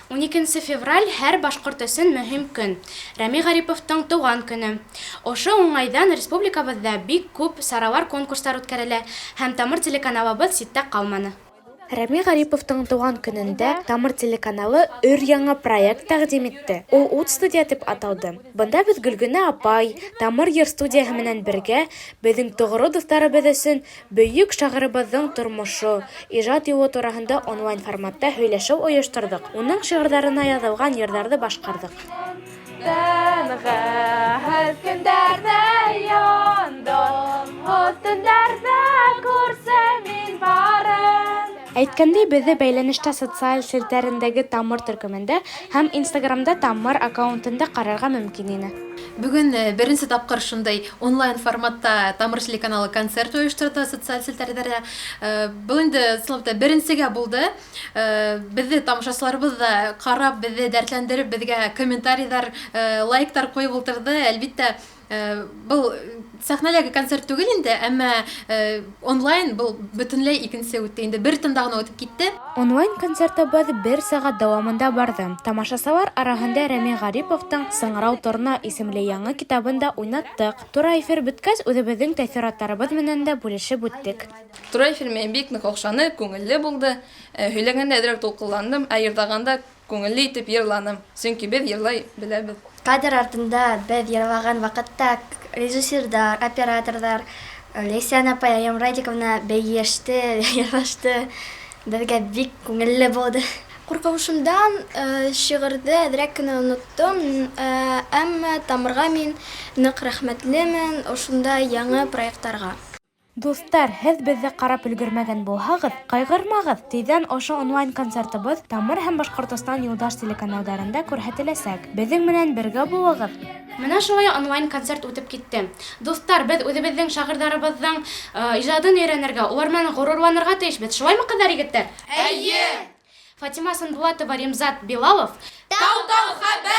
12 февраль һәр башҡорт өсөн мөһим көн. Рәми Ғариповтың тыуған көнө. Ошо уңайҙан республикабыҙҙа бик күп саралар, конкурстар үткәрелә һәм Тамыр телеканалыбыҙ ситтә ҡалманы. Рәми Ғариповтың тыуған көнөндә Тамыр телеканалы өр-яңы проект тәҡдим итте. Ул Ут студия тип аталды. Бында беҙ Гөлгөнә апай, Тамыр йыр студияһы менән бергә беҙҙең тоғро дуҫтарыбыҙ өсөн бөйөк шағирыбыҙҙың тормошо, ижад юлы тураһында онлайн форматта һөйләшеү ойошторҙоҡ, уның шиғырҙарына яҙылған йырҙарҙы башҡарҙыҡ. Тынғыһыҙ көндәрҙә йондоҙһоҙ төндәрҙә күрсе мин барын. Әйткәндәй, беҙҙе бәйләнештә социаль селтәрендәге Тамыр төркөмөндә һәм Инстаграмда Тамыр аккаунтында ҡарарға мөмкин ине. Бөгөн беренсе тапҡыр шундай онлайн форматта Тамыр телеканалы концерт ойошторҙо социаль селтәрҙәрҙә. Был инде ысынлап та беренсегә булды. Беҙҙе тамашасыларыбыҙ ҙа ҡарап, беҙҙе дәртләндереп, беҙгә комментарийҙар, лайктар ҡуйып ултырҙы. Әлбиттә, был сәхнәләге концерт түгел инде, әммә онлайн был бөтөнләй икенсе үтте инде, бер тында ғына үтеп китте. Онлайн концертыбыҙ бер сәғәт дауамында барҙы. Тамашасылар араһында Рәми Ғариповтың «Сыңрау торна» исемле яңы китабын да уйнаттыҡ. Тура эфир бөткәс, үҙебеҙҙең тәьҫораттарыбыҙ менән дә бүлешеп үттек. Тура эфир миңә бик ныҡ оҡшаны, күңелле булды. Һөйләгәндә әҙерәк тулҡынландым, ә йырлағанда күңелле итеп йырланым, сөнки беҙ йырлай беләбеҙ. Кадр артында беҙ йырлаған ваҡытта режиссерҙар, операторҙар, Ләйсән апай, Айым Радиковна бейеште, йырлашты. Беҙгә бик күңелле булды. Ҡурҡыуышымдан шиғырҙы әҙерәк кенә оноттом, әммә Тамырға мин ныҡ рәхмәтлемен ошондай яңы проекттарға. Дуҫтар, һеҙ беҙҙе ҡарап өлгөрмәгән булһағыҙ, ҡайғырмағыҙ, тиҙҙән ошо онлайн концертыбыҙ Тамыр һәм Башҡортостан юлдаш телеканалдарында күрһәтеләсәк. Беҙҙең менән бергә булығыҙ. Менә шулай онлайн концерт үтеп китте. Дуҫтар, беҙ үҙебеҙҙең шағирҙарыбыҙҙың ижадын өйрәнергә, улар менән ғорурланырға тейешбеҙ. Шулаймы, ҡыҙҙар, егеттәр? Эйе! Фатима Сандулатова, Римзат Билалов. Тау-тау хәбәр!